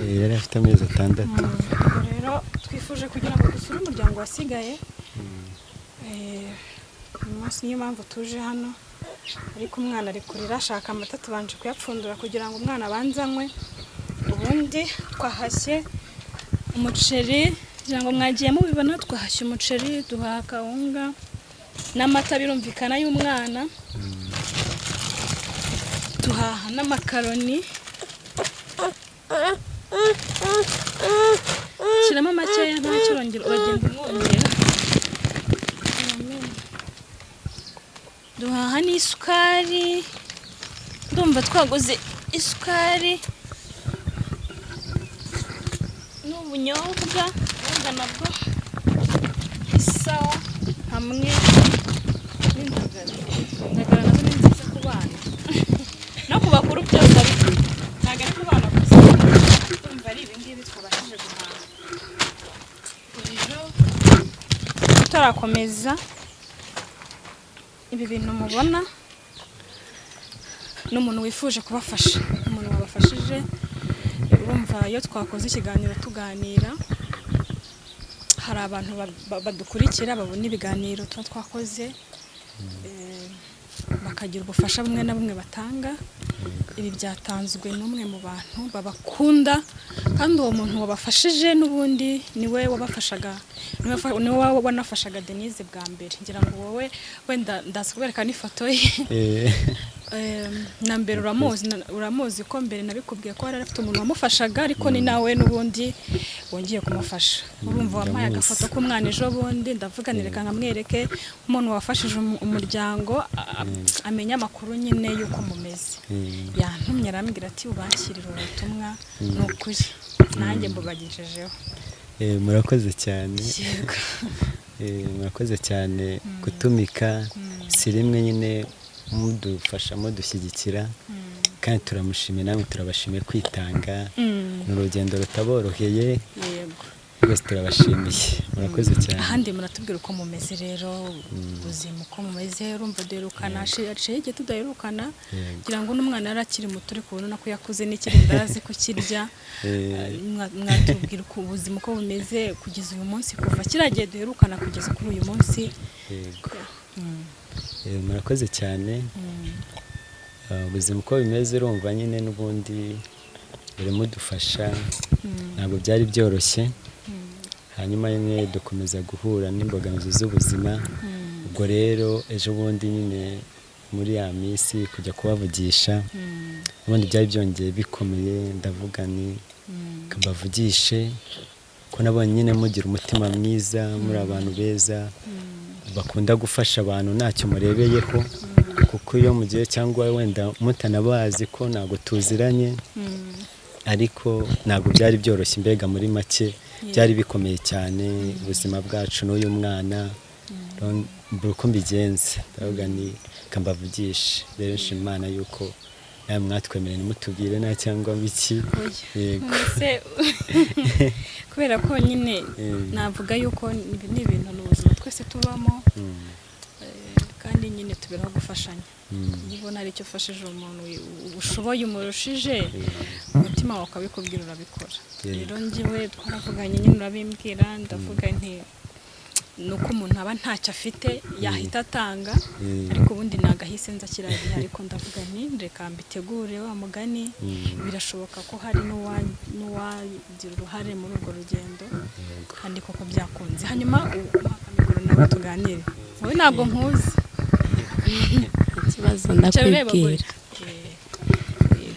Yari afite amezi 6. Ubwo rero twifuje kugira ngo dusure umuryango wasigaye. Uyu munsi niyo mpamvu tuje hano, ariko umwana ari kurira ashaka amata, tubanje kuyapfundura kugira ngo umwana abanze anywe. Ubundi twahashye umuceri, kugira ngo mwagiye mubibona, twahashye umuceri, duhaha kawunga n'amata, birumvikana y'umwana, duhaha n'amakaroni. Shyiramo makeya ntacyo, urongera uragenda umwongera. Duhaha n'isukari, ndumva twaguze isukari n'ubunyobwa, ubunyobwa nabwo isawa, hamwe n'indagara. Indagara nazo ni nziza ku bana no ku bakuru byose, ariko ntabwo ari ku bana gusa. Ndumva ari ibi ngibi twabashije guhaha. Rero tutarakomeza, ibi bintu mubona ni umuntu wifuje kubafasha, umuntu wabafashije. Urumva iyo twakoze ikiganiro tuganira, hari abantu badukurikira, babona ibiganiro tuba twakoze, bakagira ubufasha bumwe na bumwe batanga. Ibi byatanzwe n'umwe mu bantu babakunda, kandi uwo muntu wabafashije n'ubundi niwe wabafashaga, niwe wanafashaga Denise bwa mbere. Ngira ngo wowe wenda ndaza kubereka n'ifoto ye. Na mbere uramuzi, uramuzi ko mbere nabikubwiye ko yari afite umuntu wamufashaga, ariko ni nawe n'ubundi wongeye kumufasha. Urumva wampaye Ndamuzi. agafoto k'umwana ejo bundi, ndavuga nti reka nkamwereke umuntu wafashije umuryango, amenye amakuru nyine y'uko mumeze. Yantumye arambwira ati ubakirire ubutumwa, ni ukuri nanjye mbubagejejeho. Murakoze cyane. Yego. Murakoze cyane gutumika, si rimwe nyine mudufasha, mudushyigikira, kandi turamushimiye, namwe turabashimiye kwitanga. Ni urugendo rutaboroheye. Yego. Rwose turabashimiye, murakoze cyane. Ahandi muratubwira uko mumeze rero, ubuzima uko mumeze. Urumva duherukana, haciye igihe tudaherukana. Yego. Ngira ngo n'umwana yari akiri muto, ariko ubona ko yakuze n'ikirindazi kukirya. Mwatubwira uko ubuzima uko bumeze kugeza uyu munsi, kuva kiriya gihe duherukana kugeza kuri uyu munsi? Yego. Murakoze cyane. Ubuzima uko bimeze, urumva nyine n'ubundi burimo dufasha, ntabwo byari byoroshye. Hanyuma nyine dukomeza guhura n'imbogamizi z'ubuzima. Ubwo rero ejo bundi nyine muri ya minsi kujya kubavugisha, ubundi byari byongeye bikomeye, ndavuga ni mbavugishe ko nabonye nyine mugira umutima mwiza, muri abantu beza bakunda gufasha abantu ntacyo murebeyeho, kuko iyo mugiye cyangwa wenda mutanabazi ko ntabwo tuziranye, ariko ntabwo byari byoroshye. Mbega muri make byari bikomeye cyane ubuzima bwacu n'uyu mwana. Mbura uko mbigenza, ndavuga ni reka mbavugishe. Rero nshima Imana yuko nawe mwatwemereye, ntimutubwire nta cyangwa biki. Yego. None kubera ko nyine navuga yuko ibi ni ibintu, ni ubuzima twese tubamo, kandi nyine tuberaho gufashanya. Iyo ubona hari icyo ufashije umuntu ushoboye umurushije, umutima wawe ukabikubwira, urabikora. Rero njyewe twaravuganye nyine, urabimbwira, ndavuga nti ni uko umuntu aba ntacyo afite yahita atanga, ariko ubundi nagahise nza kiriya gihe, ariko ndavuga nti reka mbitegure wa mugani, birashoboka ko hari n'uwagira uruhare muri urwo rugendo, kandi koko byakunze. Hanyuma umwaka nawe tuganire, wowe ntabwo nkuzi. Ikibazo Icara ureba ndakwibwira. gutya.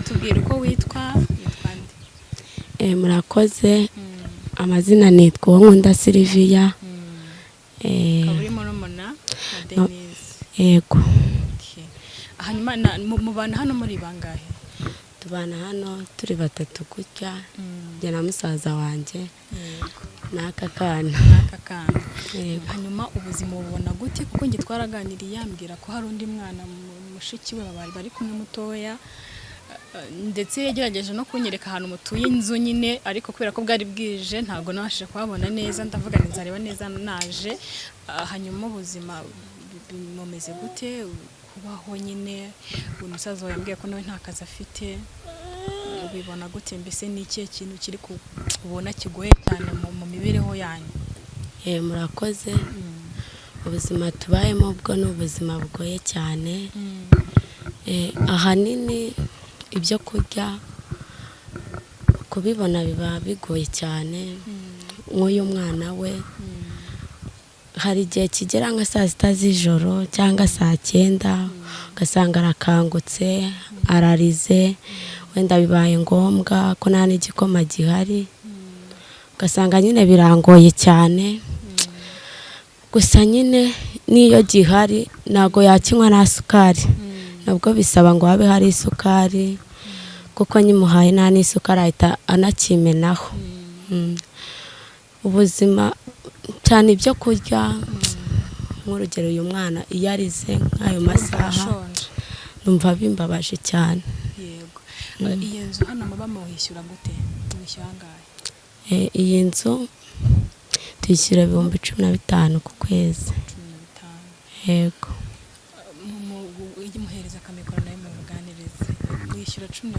Tubwire uko witwa, witwa nde? Murakoze, amazina nitwa Uwonkunda Sylvia. Ukaba uri murumuna wa Denise? Yego. Okay. Hanyuma mubana hano muri bangahe? Tubana hano turi batatu gutya, njye na musaza wanjye n'aka kana. N'aka kana. Yego. Hanyuma ubuzima bubona gute? Kuko njye twaraganiriye, yambwira ko hari undi mwana mushiki we bari bari kumwe mutoya, ndetse yagerageje no kunyereka ahantu mutuye, inzu nyine, ariko kubera ko bwari bwije ntabwo nabashije kuhabona neza. Ndavuga nti nzareba neza naje. Hanyuma ubuzima bumeze gute, kubaho nyine? Uyu musaza wawe yambwiye ko nawe nta kazi afite. Mubibona gute? Mbese ni ikihe kintu kiri kubona kigoye cyane mu mibereho yanyu? Murakoze. Ubuzima tubayemo bwo ni ubuzima bugoye cyane. Ahanini ibyo kurya kubibona biba bigoye cyane. Nk'uyu mwana we hari igihe kigera nka saa 6 z'ijoro cyangwa saa 9, ugasanga arakangutse ararize, wenda bibaye ngombwa ko nta n'igikoma gihari, ugasanga nyine birangoye cyane. Gusa nyine n'iyo gihari ntabwo yakinywa nta sukari, nabwo bisaba ngo habe hari isukari, kuko nyimuhaye nta n'isukari ahita anakimenaho. Ubuzima cyane ibyo kurya, nk'urugero uyu mwana iyo arize nk'ayo masaha Arashonje. numva bimbabaje cyane. Yego. Iyi nzu hano muba muhishyura gute? Mwishyura angahe? Iyi nzu tuyishyura 15,000 ku kwezi. 15. Yego. Ujye muhereza akamikoro nawe mubuganirize. Mwishyura 15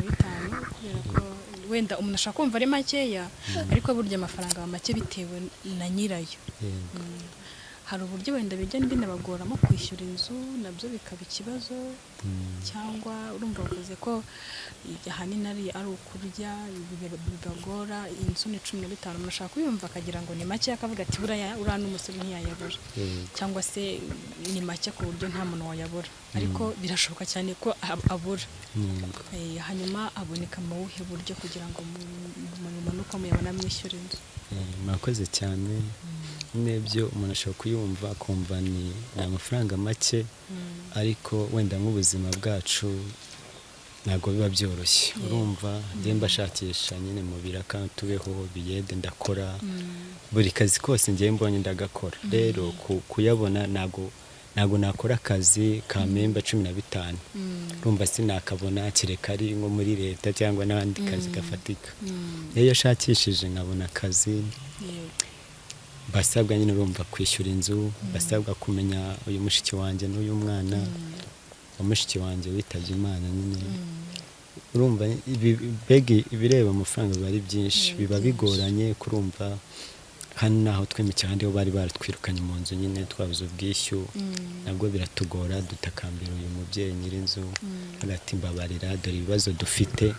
kubera ko wenda umuntu ashaka kumva ari makeya, ariko burya amafaranga aba make bitewe na nyirayo. Yego. Hari uburyo wenda bijya binabagoramo kwishyura inzu, nabyo bikaba ikibazo, cyangwa urumva bavuze ko ahanini ari ukurya bibagora. Inzu ni 15, umuntu ashaka kuyumva akagira ngo ni make, akavuga ati buriya uriya n'umusore ntiyayabura, cyangwa se ni make ku buryo nta muntu wayabura, ariko birashoboka cyane ko abura. Yego. Hanyuma aboneka mu buhe buryo kugira ngo mubone uko muyabona mwishyura inzu? Murakoze cyane. N'ibyo umuntu ashobora kuyumva akumva ni amafaranga make, ariko wenda nk'ubuzima bwacu ntabwo biba byoroshye. Urumva njye mbashakisha nyine mu biraka tubeho, biyede ndakora buri kazi kose njye mbonye ndagakora. Rero kuyabona ntabwo nakora akazi ka memba 15, urumva sinakabona kereka ari nko muri leta cyangwa n'ahandi kazi gafatika. Rero iyo ashakishije nkabona akazi, basabwa nyine urumva kwishyura inzu, basabwa kumenya uyu mushiki wanjye n'uyu mwana wa mushiki wanjye witabye Imana nyine. Urumva mbega ibireba amafaranga biba ari byinshi, biba bigoranye. Kurumva hano naho twimukiye, ahandi ho bari baratwirukanye mu nzu nyine twabuze ubwishyu, nabwo biratugora. Dutakambira uyu mubyeyi nyir'inzu hagati, mbabarira dore ibibazo dufite,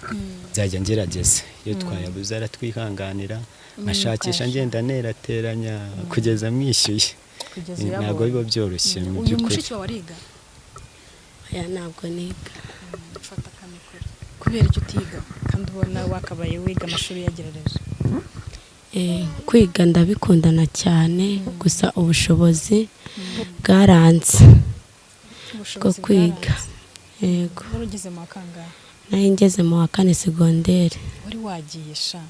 nzajya ngerageza iyo twayabuze aratwihanganira, nkashakisha ngenda nerateranya kugeza mwishyuye. Kugeza Ntabwo uyabonye. biba byoroshye mu Uyu by'ukuri. mushiki wawe ariga? Oya, ntabwo niga. Fata akamikoro. Kubera icyo utiga kandi ubona wakabaye wiga amashuri yagerereje? Kwiga ndabikundana cyane, gusa ubushobozi bwaranze bwo Ubushobozi kwiga. bwaranze. Yego. Wari ugeze mu wa kangahe? Nari ngeze mu wa 4 segonderi. Wari wagiye sha,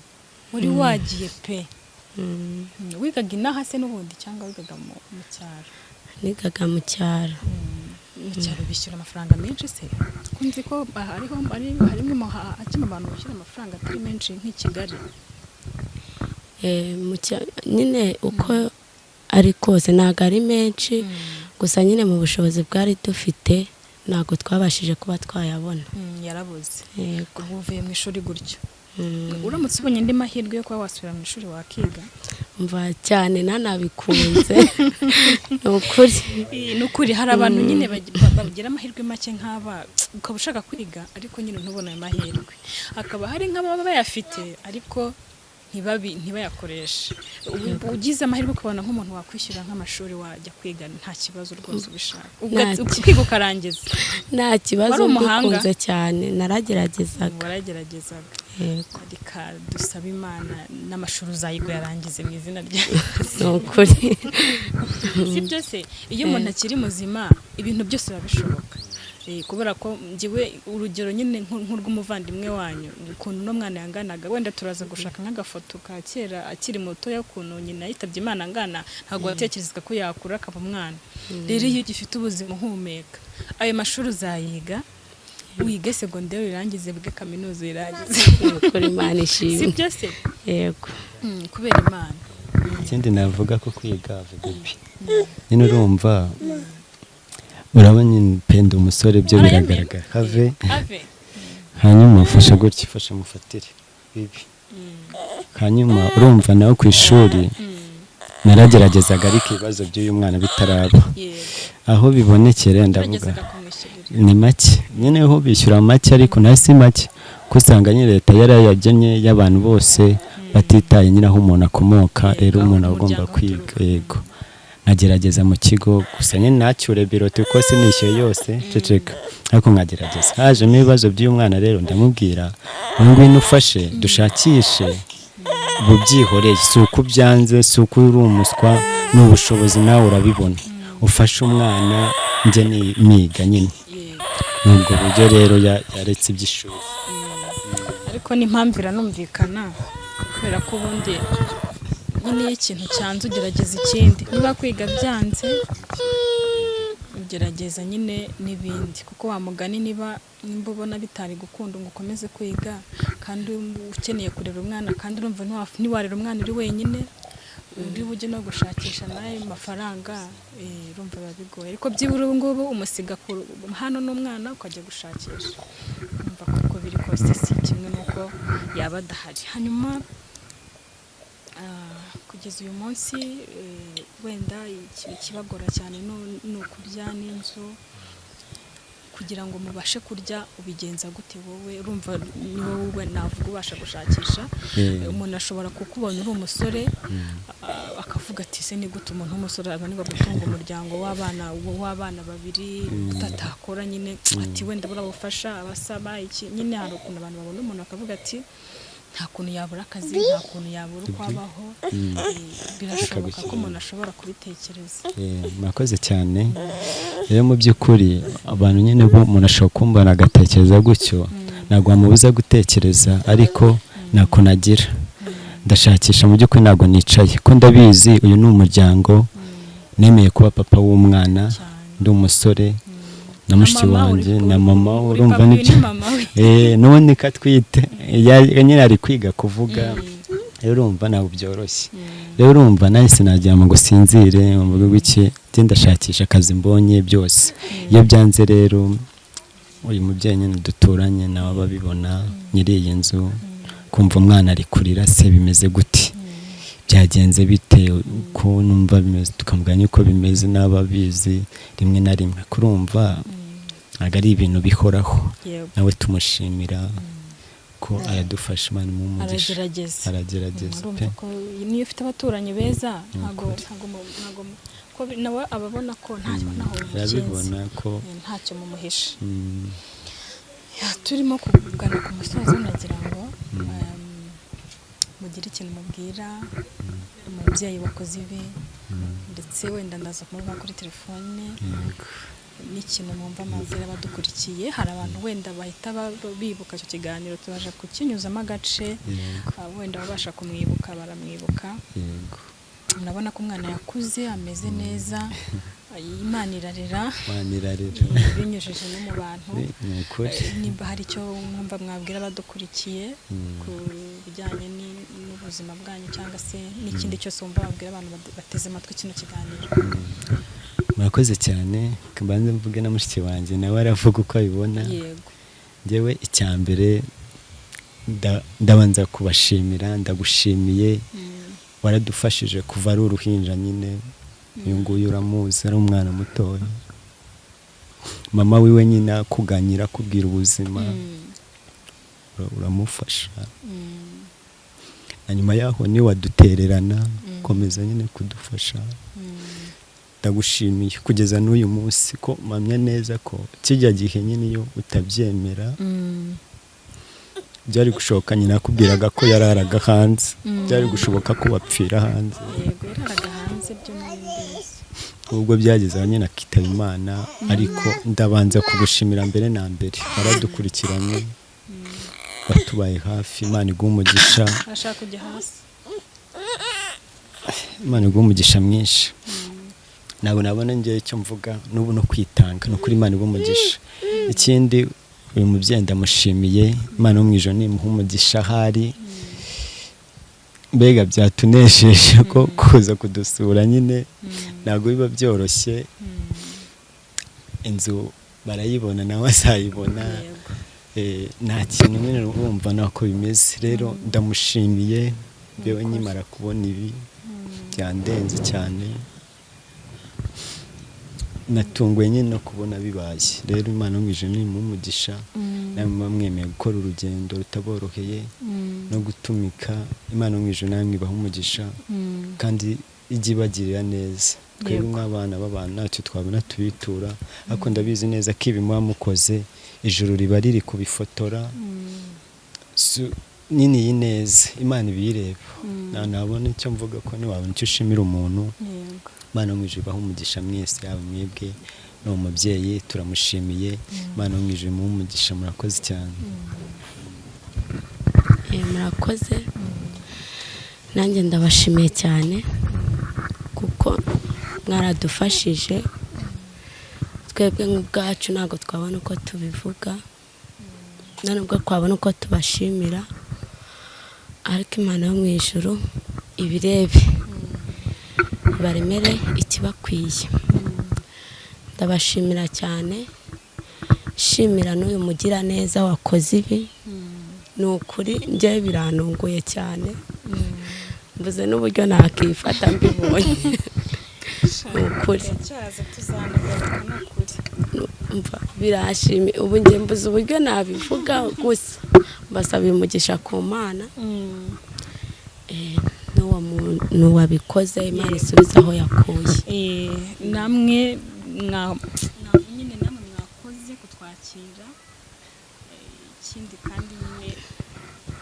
wari wagiye pe. Wigaga inaha se n'ubundi cyangwa wigaga mu cyaro? Nigaga mu cyaro. Mu cyaro bishyura amafaranga menshi se? Ko nzi ko hariho harimo hakima abantu bishyura amafaranga atari menshi nk'i Kigali. Nyine uko ari kose ntabwo ari menshi, gusa nyine mu bushobozi bwari dufite ntabwo twabashije kuba twayabona. Yarabuze. Yego. Ubu uvuye mu ishuri gutyo, uramutse ubonye andi mahirwe yo kuba wasubira mu ishuri wakiga? Mva cyane nanabikunze, ni ukuri. Ni ukuri hari abantu nyine bagira amahirwe make nk'aba, ukaba ushaka kwiga ariko nyine ntubone ayo mahirwe. Hakaba hari nk'ababa bayafite ariko ntibayakoreshe. Ubu ugize amahirwe ukabona nk'umuntu wakwishyura nk'amashuri wajya kwiga nta kibazo rwose, ubishaka ukiga ukarangiza. Nta kibazo. Wari umuhanga? Mbikunze cyane, narageragezaga. Warageragezaga. Yego. Reka dusabe Imana n'amashuri uzayiga uyarangize mu izina rya Ni ukuri. Si byo se? Iyo umuntu akiri muzima ibintu byose biba bishoboka. Kubera ko njyewe urugero nyine nk'urw'umuvandimwe wanyu, ukuntu uno mwana yanganaga, wenda turaza gushaka nk'agafoto ka kera akiri mutoya, ukuntu nyina yitabye Imana angana, ntabwo watekerezaga ko yakura akaba umwana. Rero iyo ugifite ubuzima uhumeka, ayo mashuri uzayiga, wige segonderi uyirangize, wige kaminuza uyirangize. Ni ukuri, Imana Si ishimwe. byo se? Yego. Kubera Imana. Ikindi navuga ko kwiga bibi nyine, urumva urabona nyine penda umusore byo Arayemera. biragaragara have. Ave. Hanyuma fasha gutya, fasha mufatire bibi. Hanyuma urumva nawe ku ishuri narageragezaga, ariko ibibazo by'uyu mwana bitaraba aho bibonekere ndavuga Uragezaga kumwishyurira? Ni make nyine, ho bishyura make ariko nayo si make, kuko usanga nyine leta yarayagennye y'abantu bose batitaye nyine aho umuntu akomoka. Rero aho umuntu aba agomba umuryango kwiga. uturuka. Yego, nkagerageza mu kigo gusa nyine nacyure biroti kuko sinishyuye yose, ceceka, ariko nkagerageza. Hajemo ibibazo by'uyu mwana rero, ndamubwira ngo ngwino ufashe dushakishe, ubu byihoreye, si uko ubyanze, si uko uri umuswa, ni ubushobozi, nawe urabibona, ufashe umwana njye niga nyine. Ni ubwo buryo rero yaretse iby'ishuri. Ariko n'impamvu iranumvikana, kubera ko ubundi nyine iyo ikintu cyanze ugerageza ikindi. Niba kwiga byanze ugerageza nyine n'ibindi, kuko wa mugani nimba ubona bitari gukunda ngo ukomeze kwiga kandi ukeneye kurera umwana, kandi urumva ntiwarera umwana uri wenyine, uri bujye no gushakisha n'ayo mafaranga, urumva biba bigoye. Ariko byibura ubu ngubu umusiga hano n'umwana ukajya gushakisha, urumva ko uko biri kose si kimwe n'uko yaba adahari. Hanyuma kugeza uyu munsi, wenda ikintu kibagora cyane ni ukurya n'inzu. Kugira ngo mubashe kurya ubigenza gute wowe? Urumva ni wowe navuga ubasha gushakisha. Umuntu ashobora kukubona uri umusore, akavuga ati: "Se ni gute umuntu w'umusore ananirwa gutunga umuryango w'abana babiri utatakora?" Nyine ati wenda burabufasha abasaba iki. Nyine hari ukuntu abantu babona umuntu akavuga ati: "Nta kuntu yabura akazi, nta kuntu yabura uko abaho." Birashoboka ko umuntu ashobora kubitekereza. Murakoze cyane. Rero mu by'ukuri abantu nyine bo umuntu ashobora kumbona agatekereza gutyo, ntabwo wamubuza gutekereza, ariko ntako nagira, ndashakisha. Mu by'ukuri ntabwo nicaye, ko ndabizi uyu ni umuryango nemeye kuba papa w'umwana. Ndi umusore na mushiki mama wanjye uri na mama uri urumva papa, uyu nibyo ni mama we. N'ubundi ko atwite, nyine ari kwiga kuvuga. Rero urumva ntabwo byoroshye. Rero urumva nanjye sinaryama ngo sinzire mvuge gutya, njye ndashakisha akazi mbonye byose. Iyo byanze rero, uyu mubyeyi nyine duturanye nawe aba abibona, nyiri iyi nzu, kumva umwana ari kurira: "Se bimeze gute? Byagenze bite ko numva bimeze?" Tukamuganya uko bimeze n'aba abizi rimwe na rimwe, kurumva ntabwo ari ibintu bihoraho. Nawe tumushimira ko aradufasha, Imana imuhe umugisha. Aragerageza. Aragerageza Urumva pe. ko niyo ufite abaturanyi beza, ntago ko nawe aba abona ko ntaho bimukinze. Arabibona ko Ntacyo mumuhisha. Ya, turimo kugana ku musozo, ndagira ngo mugire ikintu mubwira umubyeyi wakoze ibi, ndetse wenda ndaza kumuvuga kuri telefone, n'ikintu mwumva mwabwira abadukurikiye. Hari abantu wenda bahita bibuka icyo kiganiro, tubasha kukinyuzamo agace, wenda babasha kumwibuka baramwibuka. Murabona ko umwana yakuze ameze neza, Imana irarera. Imana irarera. Binyujije no mu bantu. Ni ukuri. Nimba hari icyo mwumva mwabwira abadukurikiye ku bijyanye n'ubuzima bwanyu, cyangwa se n'ikindi cyose wumva wabwira abantu bateze amatwi kino kiganiro. Murakoze cyane. Mbanze mvuge na mushiki wanjye, nawe aravuga uko abibona. Yego. Njyewe icya mbere ndabanza kubashimira, ndagushimiye, waradufashije kuva ari uruhinja nyine. Uyu nguyu uramuzi, ari umwana mutoya, mama wiwe nyine akuganyira, akubwira ubuzima, uramufasha. Na nyuma yaho niwadutererana, komeza nyine kudufasha. Ndagushimiye kugeza n'uyu munsi, ko mpamya neza ko kijya gihe nyine iyo utabyemera byari gushoboka nyina yakubwiraga ko yararaga hanze, byari gushoboka ko bapfira hanze. Yego, yararaga hanze, byo mbizi. Ubwo byageze aho nyine akitaba Imana. Ariko ndabanza kugushimira mbere na mbere, waradukurikiranye, watubaye hafi, Imana iguhe umugisha. Arashaka kujya hasi. Imana iguhe umugisha mwinshi. Ntabwo nabona ngewe icyo mvuga n'ubu no kwitanga, ni ukuri Imana iguhe umugisha. Ikindi, uyu mubyeyi ndamushimiye, Imana yo mu ijuru nimuha umugisha. Ahari mbega byatunesheje ko kuza kudusura nyine ntabwo biba byoroshye. Inzu barayibona, nawe azayibona. Yego. Nta kintu nyine urumva nako bimeze. Rero ndamushimiye. Yewe, nkimara kubona ibi byandenze cyane, natunguwe nyine no kubona bibaye. Rero Imana yo mu ijuru nimuhe umugisha, namwe muba mwemeye gukora urugendo rutaboroheye no gutumika. Imana yo mu ijuru namwe ibahe umugisha kandi ijye ibagirira neza. Twebwe nk'abana b'abantu ntacyo twabona tubitura, ariko ndabizi neza ko ibi muba mukoze ijuru riba riri kubifotora. Nyine iyi neza Imana ibiyireba. Ntabona icyo mvuga ko ntiwabona icyo ushimira umuntu. Imana yo mu ijuru ibahe umugisha mwese, yaba mwebwe n'uwo mubyeyi turamushimiye. Imana yo mu ijuru imuhe umugisha. Murakoze cyane. Murakoze, nanjye ndabashimiye cyane kuko mwaradufashije. Twebwe nk'ubwacu ntabwo twabona uko tubivuga, nta nubwo twabona uko tubashimira, ariko Imana yo mu ijuru ibirebe, ibaremere ikibakwiye. Ndabashimira cyane, shimira n'uyu mugiraneza wakoze ibi. Ni ukuri njye birantunguye cyane, mbuze n'uburyo nakifata mbibonye, ni ukuri. Cyaza tuzanagaruka, ni ukuri. Umva, birashimi ubu njye mbuze uburyo nabivuga, gusa mbasaba umugisha ku Mana. N'uwo muntu wabikoze, Imana isubize aho yakuye. Namwe nyine namwe mwakoze kutwakira. Ikindi kandi nyine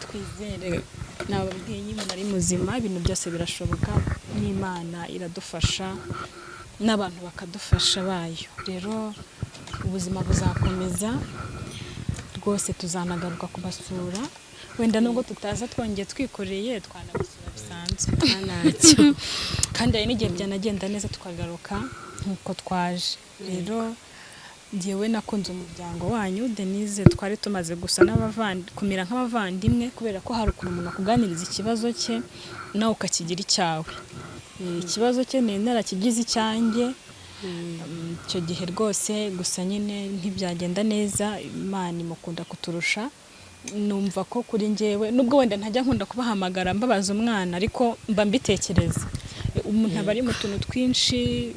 twizere, nababwiye iyo umuntu ari muzima ibintu byose birashoboka, n'Imana iradufasha n'abantu bakadufasha bayo. Rero ubuzima buzakomeza rwose, tuzanagaruka kubasura, wenda nubwo tutaza twongeye twikoreye, twanabasura bisanzwe. Ntacyo. Kandi hari n'igihe byanagenda neza tukagaruka nk'uko twaje. Rero njyewe nakunze umuryango wanyu. Denise twari tumaze gusa kumera nk'abavandimwe, kubera ko hari ukuntu umuntu akuganiriza ikibazo cye nawe ukakigira icyawe. Ikibazo cye nari narakigize icyanjye icyo gihe rwose. Gusa nyine ntibyagenda neza, Imana imukunda kuturusha. Numva ko kuri njyewe, nubwo wenda ntajya nkunda kubahamagara mbabaza umwana, ariko mba mbitekereza. Umuntu aba ari mu tuntu twinshi,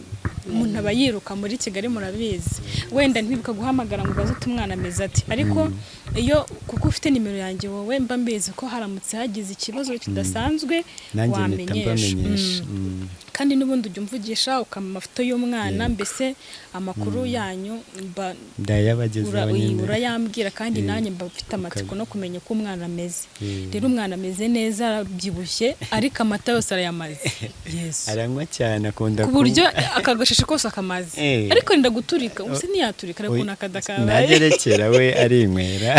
umuntu aba yiruka muri Kigali, murabizi, wenda ntibuka guhamagara ngo ubaze uti umwana ameze ati, ariko iyo kuko ufite nimero yanjye wowe, mba mbizi ko haramutse hagize ikibazo kidasanzwe Nanjye mpita wamenyesha. mbamenyesha. Kandi n'ubundi ujya umvugisha ukampa amafoto y'umwana, mbese amakuru yanyu mba Ndayabagezaho nyine. Urayambwira kandi nanjye mba mfite amatsiko no kumenya uko umwana ameze. Rero umwana ameze neza, arabyibushye, ariko amata yose arayamaze. Yesu! Aranywa cyane, akunda Ku buryo aka gashashi kose akamaze. Ariko rinda guturika, ubuse ntiyaturika, ariko ukuntu akada kabaye. Ntagerekera, we arinywera.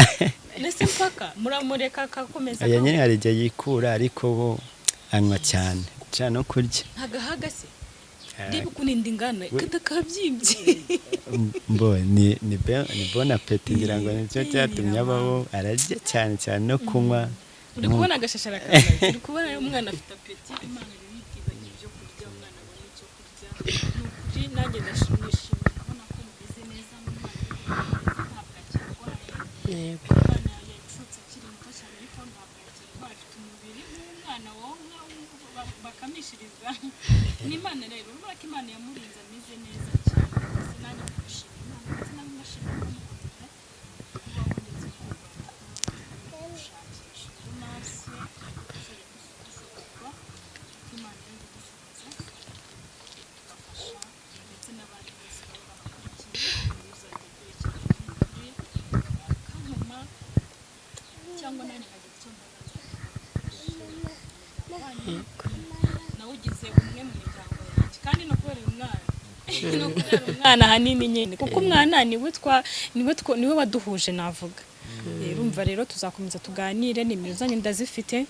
Ndetse mpaka muramureka akakomeza? Aya nyine hari igihe yikura, ariko bo anywa cyane cyane no kurya. Ntagahaga se? Reba ukuntu inda ingana, kada kabyimbye. Mbo ni bon appétit, ngira ngo nicyo cyatumye abaho. Ararya cyane cyane no kunywa. Uri kubona agashashi arakamaze, uri kubona umwana afite appétit. Imana rero itibagira ibyo kurya, umwana abona icyo kurya. Ni ukuri nanjye ndashimishimiye kubona ko mumeze neza n'umwana ntabwo akirwaye. Umwana yacutse akiri muto cyane, ariko ntabwo akirwaye, afite umubiri nk'umwana wonka bakamishiriza. N'Imana rero, urabona ko Imana yamurinze, ameze neza cyane rwose. Nanjye ndabishima Imana, ndetse nawe ndashima ko mukomeza kubaho ndetse gushakisha. Rero natwe tuzajya dusohorwa ko Imana yari kudushoboza tugafasha, ndetse n'abandi bose baba bakurikiye, uzajya agira ikintu cy'umubiri akantuma cyangwa nanjye nkagira icyo mbona nawugize umwe mu miryango yanjye. Kandi no kubera uyu mwana, no kubera umwana ahanini nyine, kuko umwana niwe waduhuje navuga. Urumva rero tuzakomeza tuganire, nimero zanyu ndazifite,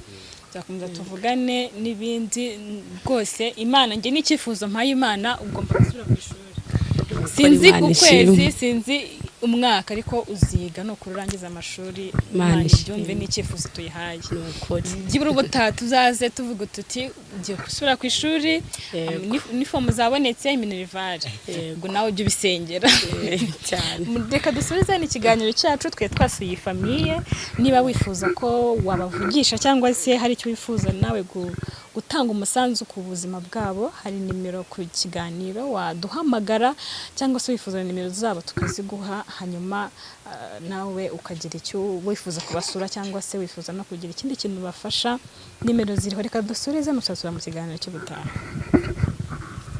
tuzakomeza tuvugane n'ibindi rwose. Imana, njye n'icyifuzo mpaye Imana, ugomba gusubira ku ishuri, sinzi Imana ku ishimwe. kwezi, sinzi. Umwaka ariko uziga ni ukuri, urangiza amashuri. Imana Imana ishimwe. ibyumve n'icyifuzo tuyihaye. Ni ukuri. Byibura ubutaha tuzaze tuvuga tuti ugiye gusubira ku ishuri, uniform zabonetse, minerval. Yego. Ubwo nawe ujye ubisengera. Cyane. Reka dusubize ikiganiro cyacu. Twe twasuye iyi famille. Niba wifuza ko wabavugisha cyangwa se hari icyo wifuza nawe gutanga umusanzu ku buzima bwabo, hari nimero ku kiganiro waduhamagara, cyangwa se wifuza nimero zabo tukaziguha, hanyuma nawe ukagira icyo wifuza kubasura cyangwa se wifuza no kugira ikindi kintu bafasha, nimero ziriho. Reka dusubize musasura mu kiganiro cy'ubutaha.